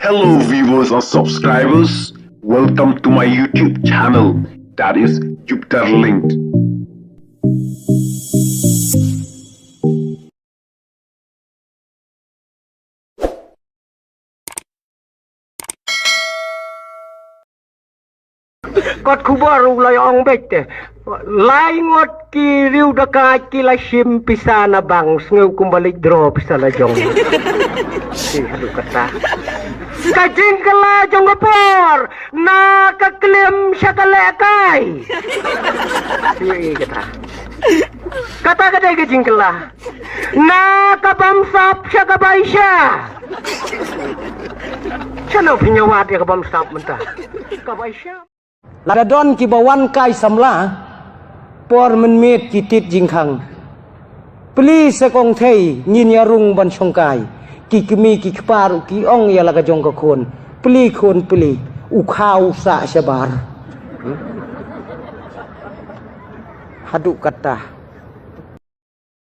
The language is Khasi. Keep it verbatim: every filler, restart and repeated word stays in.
Hello viewers and subscribers, welcome to my YouTube channel, that is Jupiter Linked. Kot khubor u la ong beit te. Lai ngut ki riew dakaid ki la shim pisa na bank, sngew kumba leit draw pisa la jong. Shi haduh kata. Ka jingkylla jong ka por, na ka klim sha ka lehkai. Shi kata. Kata ka dei ka jingkylla. Na ka bamsap sha ka baisha. Shano phin ïa wad ïa ka bamsap mynta? Ka baisha. Lada don kiba wan kai samla, por mynmiet ki tied jingkhang. Plie se kong thei, ngin ïa rung ban shongkai. Ki kmie ki kpa ruh ki ong ïa la ka jong ka khun. Plie khun plie, u khaw sah shabar. Hmm? Haduh kata.